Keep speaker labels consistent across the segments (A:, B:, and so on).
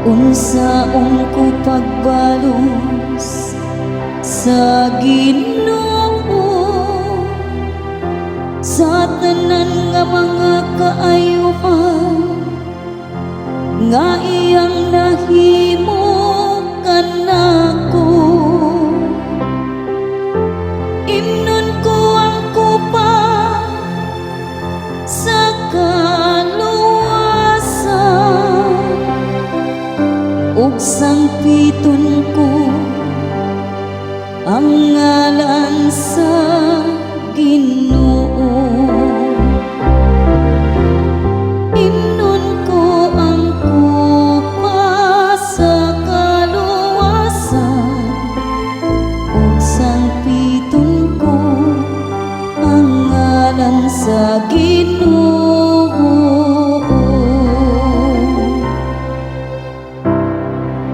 A: Unsaon ko pagbalos sa Ginoo sa tanan nga mga kaayuhan nga iyang nahimo kanako? Imnon ko ang kupa sa kaluwasan ug sangpiton ko ang ngalan sa Ginoo. Imnon ko ang kupa sa kaluwasan ug sangpiton ko ang ngalan sa Ginoo.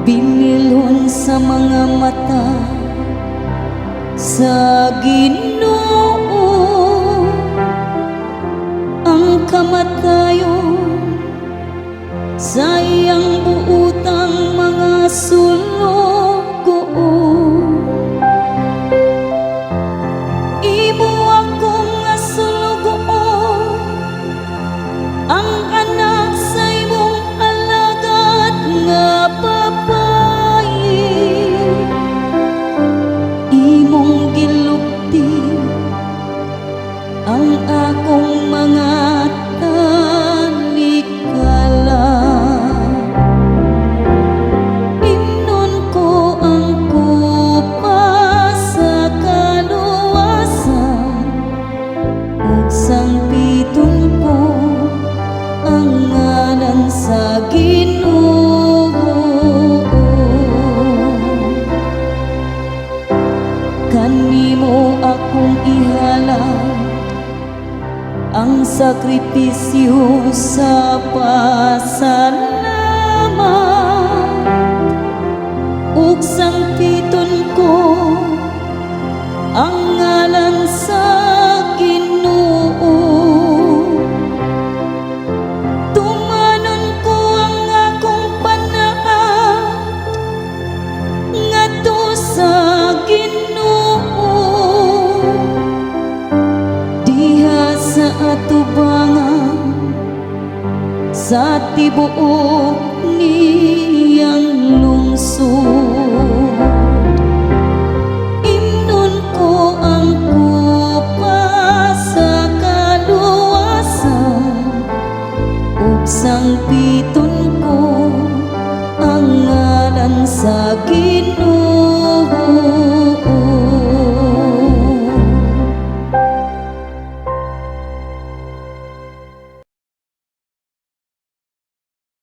A: Bililhon sa mga mata sa Ginoo ang kamatayon sa iyang buutang mga sulugoon. Imo ako nga sulugoon, ang anak sa imong alagad nga babayi. Imong gilupti ang akong mga talikala. Imnon ko ang kupa sa kaluwasan ug sangpiton ko ang ngalan sa Ginoo. Kanimo akong ihalad ang sakripisyo sa pasalamat ug sangpiton ko ang ngalan sa Ginoo. Tumanon ko ang akong panaad ngadto sa Ginoo diha sa atubangan sa tibuok niyang lungsod. Imnon ko ang kupa sa kaluwasan ug sangpiton ko ang ngalan sa Ginoo.